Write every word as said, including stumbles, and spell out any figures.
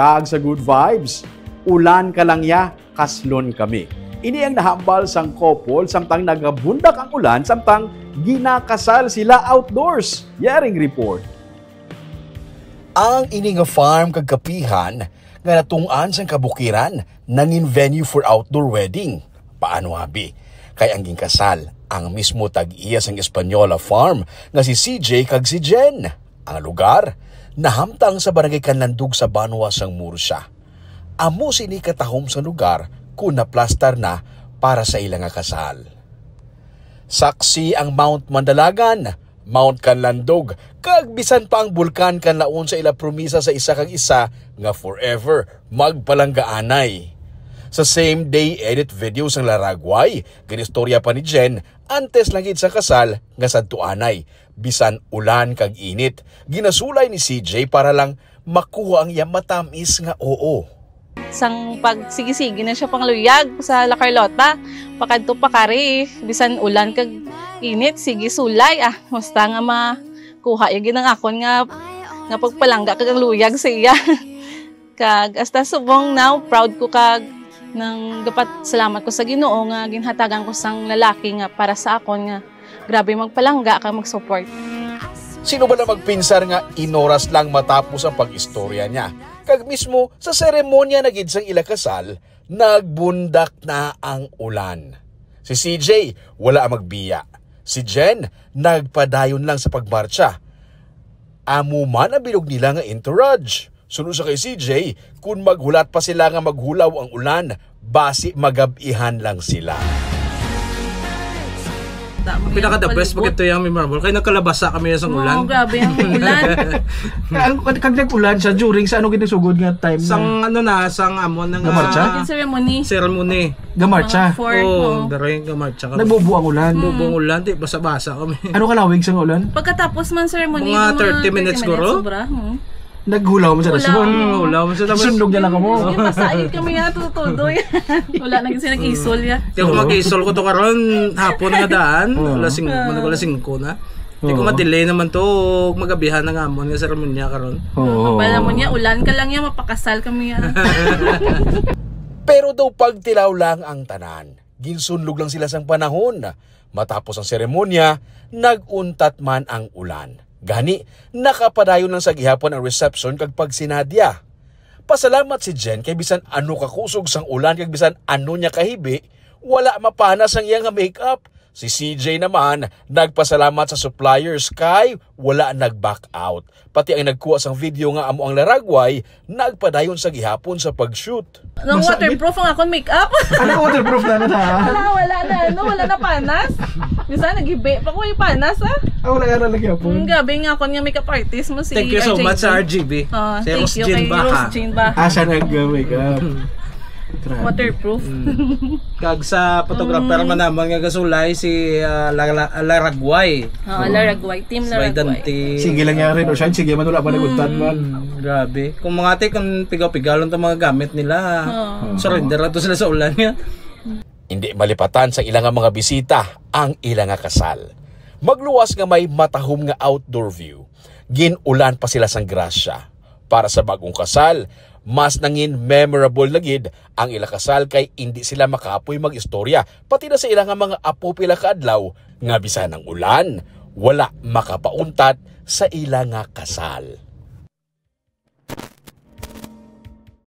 Kag sa good vibes, "Ulan ka lang ya, kaslon kami." Ini ang nahambal sang couple samtang nagabundak ang ulan samtang ginakasal sila outdoors. Yaring report. Ang ini nga farm kag kapihan nga natungod sang kabukiran nangin venue for outdoor wedding. Paano abi? Kay ang ginkasal ang mismo tag-iya sang Española farm nga si C J kag si Jen. Ang lugar nahamtang sa Barangay Canlandog sa banwa sang Murcia. Amo sini katahom sang lugar kon naplastar na para sa ila nga kasal. Saksi ang Mount Mandalagan, Mount Canlandog, kag bisan pa ang Bulkan Kanlaon sa ila promisa sa isa kag isa nga forever magpalanggaanay. Sa same day edit video sang Laragway, ginistorya pa ni Jen antes lang gid sa kasal nga sadtuanay, bisan ulan kag init, ginasulay ni C J para lang makuha ang iya matamis nga oo. Sang pag sige-sige na siya pangluyag sa La Carlota, pakadto pa kari, bisan ulan kag init, sige sulay, ah, basta nga makuha ya gid ang akon nga, nga pagpalangga kag ang luyag sa iya. Kag hasta subong now, proud ko kag nang gapat salamat ko sa Ginoo nga ginhatagan ko sang lalaki nga para sa akon nga grabe magpalangga kag mag-support. Sino ba na magpinsar nga inoras lang matapos ang pag-istorya niya, kag mismo sa seremonya na gid sang ila kasal, nagbundak na ang ulan. Si C J wala magbiya. Si Jen nagpadayon lang sa pagmartsa. Amo man ang bilog nila nga entourage. Suno sa kay C J, kung maghulat pa sila nga maghulaw ang ulan, basi magabihan lang sila. Pinaka the best pag ito yung memorable. Kaya nagkalabasa kami sa ulan. Oo, grabe ang ulan. Ang, kag nag-ulan siya during sa ano ginasugod nga time? Sang ano na, sang amo na nga ceremony. Ceremony. Gamarcha? Mga four, oo. Gamarcha kami. Nagbubo ang ulan? Bubo ang ulan, di basa-basa kami. Ano kalawig sa ulan? Pagkatapos man ceremony, mga thirty minutes, siguro. Sobra, hmm. Naghulaw mo sa dason? Hmm, hulaw mo sa dason. Sundog na lang kamo. Sige, masayod kami ya, tutudo ya. Wala na kasi nag-isol ya. Kaya kung mag-isol ko to karon, hapon nga daan, alas singko, mag-alas singko na. Di ko ma-delay naman to, magabihan na nga amon nga seremonya karon. Oo. Pala mo niya, ulan ka lang ya, mapakasal kami ya. Pero daw pagtilaw lang ang tanan. Ginsunlog lang sila sang panahon. Matapos ang seremonya, nag-untat man ang ulan. Gani, nakapadayon lang sa gihapon ang reception kag pagsinadya. Pasalamat si Jen kay bisan ano kakusog sang ulan kag bisan ano niya kahibi, wala mapanas ang iya nga makeup. Si C J naman nagpasalamat sa suppliers kay wala nag-back out. Pati ang nagkuha sang video nga amo ang laragway, nagpadayon sa gihapon sa pag-shoot. Nang waterproof ang akon makeup. Ano, waterproof na na? Ah, wala na, ano, wala na panas. Minsan, naghibi pa ko yung panas, ah. Ah, wala ka na lagi hapon? Mm, grabe nga akon nga makeup artist mo, si R J B. Thank you so much sa R G B. Ah, thank you kay Rose Jean Baha. Ah, siya nag-makeup. Grabe. Waterproof. Mm. Kag sa photographer man naman nga gasulay, si, ah, La-, La-, Laragway. Ah, Laragway. Team Laragway. Sige lang yan rin, Ocean. Sige man, wala pa nagutad man. Mm, grabe. Kung mga ate, kung pigaw-pigaw lang itong mga gamit nila, surrender lang to sila sa ulan niya. Hindi malipatan sa ila nga mga bisita ang ila nga kasal. Magluwas nga may matahom nga outdoor view, gin-ulan pa sila sang grasya. Para sa bag-ong kasal, mas nangin memorable na gid ang ila kasal kay indi sila makapoy mag-istorya, pati na sa ila nga mga apo pila ka adlaw nga bisan ang ulan, wala makapauntat sa ila nga kasal.